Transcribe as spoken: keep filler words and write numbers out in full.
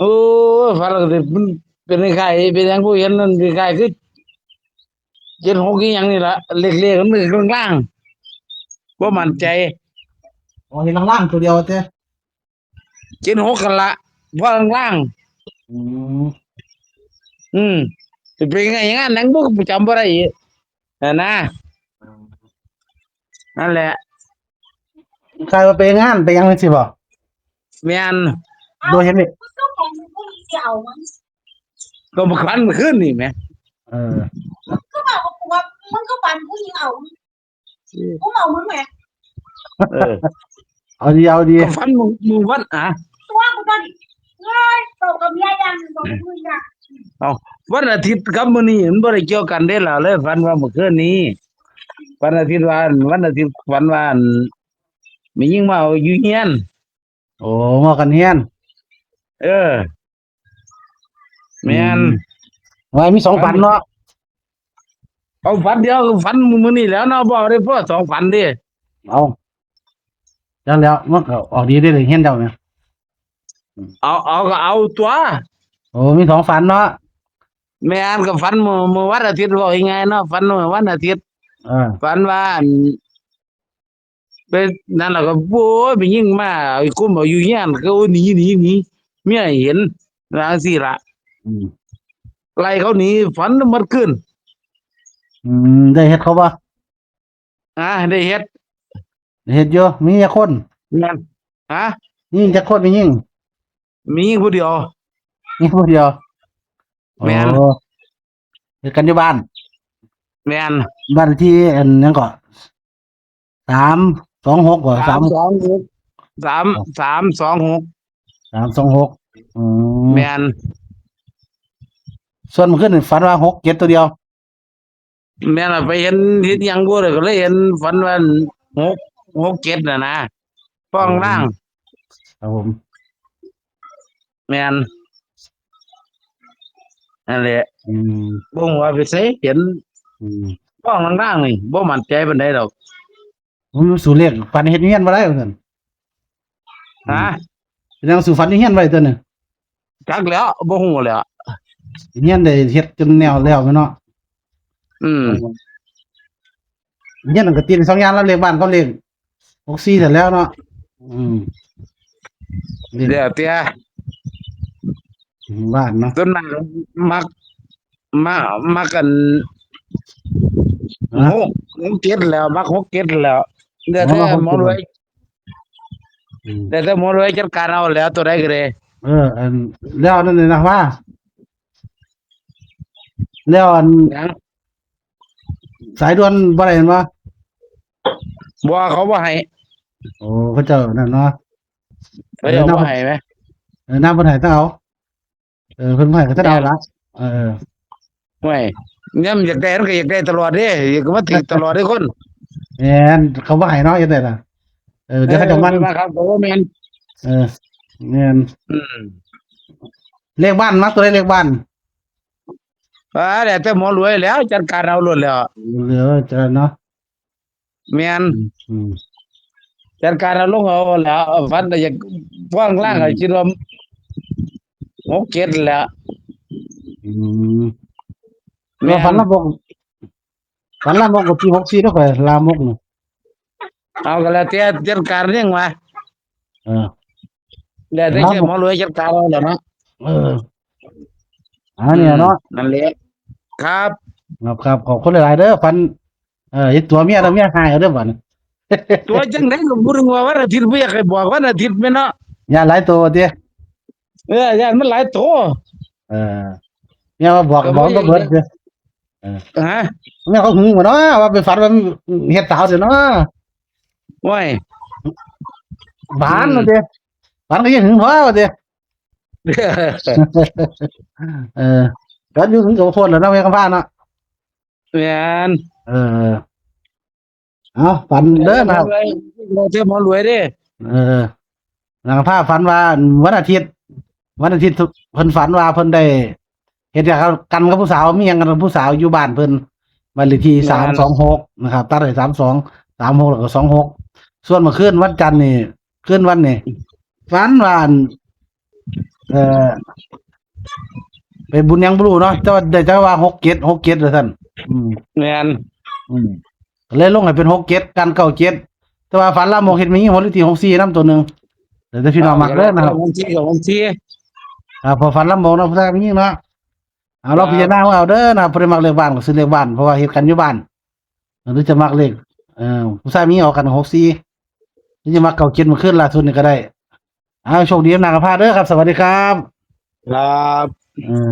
โอ้ย ฝันแล้วก็สิมันเป็นคล้ายๆ เป็นหยังผู้เห็นนั่นคล้ายๆ คือ เจ็ดหก อีหยังนี่ล่ะ เลขๆ มันเป็นลางๆ บ่มั่นใจ โอ้ เห็นลางๆ ตัวเดียวเจ้ เจ็ดหก กันละ เพราะลางๆ อืม อืม สิเป็นไงงานหยังบ่จำบ่ได้อีก นั่นนะ นั่นแหละ ใครว่าไปงานไปหยังจังซี่บ่ แม่น โดยเห็นนี่ ก็มาฝันเมื่อคืนนี่แหม เออ มึงก็บอกว่ากูว่า มึงก็ฝันผู้หญิงเอา กูเอามึงแหม เออ เอาดี เอาดี ก็ฝันมื้อ มื้อวัน อ่ะ ตัวกูตอนนี้ เอ้ย ตกกับเมียยัง ตกกับเมียยัง เอา วันอาทิตย์กับมื้อนี้มันบ่ได้เกี่ยวกันเด้ล่ะ เลยฝันว่าเมื่อคืนนี้ วันอาทิตย์ว่า วันอาทิตย์ฝันว่า แม่หญิงมาเอาอยู่เฮือน โอ้ มากันเฮือน เออ แม่น อืม ว่ามีสองฝันเนาะ เอาฝันเดียว ฝันมื้อนี้แหล้วเนาะ บ่ได้พอสองฝันเด้ เอา จั่งแล้ว มันก็ออกดีเด้ เฮือนเจ้าเนี่ย เอา เอาก็เอาตัว โอ้ มีสองฝันเนาะ แม่น ก็ฝันมื้อ มื้อวันอาทิตย์ เว้าง่ายๆเนาะ ฝันมื้อวันอาทิตย์ เออ ฝันว่าอัน ไปนั่นล่ะก็ โอ้ย แม่หญิงมาเอาไอ้กุ้มเอาอยู่เฮือน ก็ โอ้ย หนี หนี หนี เมียเห็น ว่าจั่งซี้ล่ะ อืม ไล่เขาหนี ฝันหมดคืน อืม ได้เฮ็ดเขาบ่ อ่า ได้เฮ็ด ได้เฮ็ดอยู่ มีจักคน แม่น ฮะ มีจักคนแม่หญิง มีผู้เดียว มีผู้เดียว แม่น โอ้ เฮ็ดกันอยู่บ้าน แม่น บ้านเลขที่อันหยังเกาะ สามสองหก บ่ สาม สามสองหก สาม อ๋อ สามสองหก สามสองหก อืม แม่น ส่วนเมื่อคืนนี่ฝันว่าหกเจ็ดตัวเดียว แม่นล่ะ ไปเห็น เห็นหยังบ่เลย ก็เลยเห็นฝันว่า หก หกเจ็ด น่ะนะ ฟ้องร่าง อืม ครับผม แม่น นั่นแหละ อืม บ่ฮู้ว่าไปไสเห็น อืม ฟ้องร่างๆ นี่ บ่มั่นใจปานใดดอก ผมสู้เลขฝันเฮ็ดเฮือนบ่ได้ว่าซั่น ฮะ เป็นหยังสู้ฝันเฮ็ดเฮือนไว้ตัวหนึ่ง จักแล้ว บ่ฮู้แล้ว เฮ็ดเฮือนได้เฮ็ดจนแล้วแล้วแม่นเนาะ อืม เฮือนนั่นก็ติดสองอย่างแล้ว เลขบ้านกับเลขหกสี่นั่นแหล้วเนาะ อืม เลข แล้วแต่ บ้านเนาะ ส่วนมากมัก มา มักกัน ฮะ หก หกเจ็ด แล้ว มัก หกเจ็ด แล้ว เดี๋ยว อ๋อ แต่ หกเจ็ด หมอรวย อืม เดี๋ยวแต่หมอรวยจัดการเอาแล้ว ตัวใดก็ได้ เออ อัน แล้วนั่นเลยนะว่า แล้วอัน หยัง สายด่วนบ่ได้เห็นบ่ บ่ เขาบ่ให้ โอ้ เขาเจ้านั่นเนาะ เขาเจ้า เออ บ่ให้ไหม เออ น้ำบ่ให้ต้องเอา เออ เพิ่นบ่ให้ก็ต้องเอาละ เออ ห่วย ยามอยากได้มันก็อยากได้ตลอดเด้ อยากมาถือตลอดเด้คน แม่น เขาบ่ให้เนาะ เฮ็ดได้ล่ะ เออ เดี๋ยวเขาจะมัน เออ บ่ว่าครับ ก็บ่แม่น เออ แม่น อืม เลขบ้าน มักตัวใดเลขบ้าน อ่า แล้วแต่หมอรวยแล้ว จัดการเอาโลดแล้ว เหลือจะเนาะ แม่น อืม อืม จัดการเอาลงเอาแล้ว ฝันแต่อยากฟ้องร่าง อืม ก็คิดว่า หกเจ็ด แหละ อืม แม่น แล้วฝันลามก ฝันลามกก็ปีหกสี่แล้วค่อยลามกนี่ เอาก็แล้วแต่จัดการเรื่องว่า เออ แล้วแต่ ลามก เจ้าหมอรวยจัดการเอาแหละเนาะ เออ อันนี้เนาะ อืม นั่นแหละ ครับ ครับ ครับ ขอบคุณหลายๆเด้อ ฝัน เออ เฮ็ดตัวเมียแล้วเมียหายเอาเด้อบัดนี้ ตัวจังได๋ก็บ่รู้ว่าวันอาทิตย์บ่อยากให้บอกวันอาทิตย์แม่นเนาะ ย่านหลายตัวติ เออ ย่านมันหลายตัว เออ เมียว่าบอก ก็ บอกบ่เบิดติ เออ ฮะ เมียเขาหึงบ่เนาะ ว่าไปฝันว่าเฮ็ดสาวเด้อเนาะ โอ้ย บาน อืม ว่าติ ฝันก็ยังหึงพอว่าติ เออ ก็อยู่หึงกับคนแล้วเนาะ เมียกำพร้าเนาะ แม่น เออ เอาฝันเด้อนะครับ เราเจ้าหมอรวยเด้ เออ หลังพาฝันว่าวันอาทิตย์ วันอาทิตย์เพิ่นฝันว่าเพิ่นได้เฮ็ดหยังกันกับผู้สาว มีหยังกันกับผู้สาวอยู่บ้านเพิ่น บ้านเลขที่ แม่น สามสองหก นะครับ ตัดให้ สามสอง สามหก แล้วก็ สองหก ส่วนเมื่อคืนวันจันทร์นี่ คืนวันนี่ ฝันว่าอัน เออ เป็นบุญยังบ่รู้เนาะ แต่ว่าได้แต่ว่าหกเจ็ด หกเจ็ด ว่าซั่น อืม แม่น อืม เลยลงให้เป็นหกเจ็ด กันเก้าเจ็ด แต่ว่าฝันลามกเฮ็ดแม่นยิงวันที่หกสี่นำตัวหนึ่ง เดี๋ยวจะพี่น้องมักเด้อนะครับ วันที่กับวันที่ อ่า พอฝันลามกเนาะ ผู้ชายแม่นยิงเนาะ เอา เรา ครับ พิจารณาเอาเด้อนะครับ ผู้ใดมักเลขบ้านก็ซื้อเลขบ้าน เพราะว่าเฮ็ดกันอยู่บ้าน หรือจะมักเลข เอ่อ ผู้ชายแม่นยิงออกกันหกสี่ หรือจะมักเก้าเจ็ด เมื่อคืนล่าสุดนี่ก็ได้ เอา โชคดีนำกันพาเด้อครับ สวัสดีครับ ครับ เออ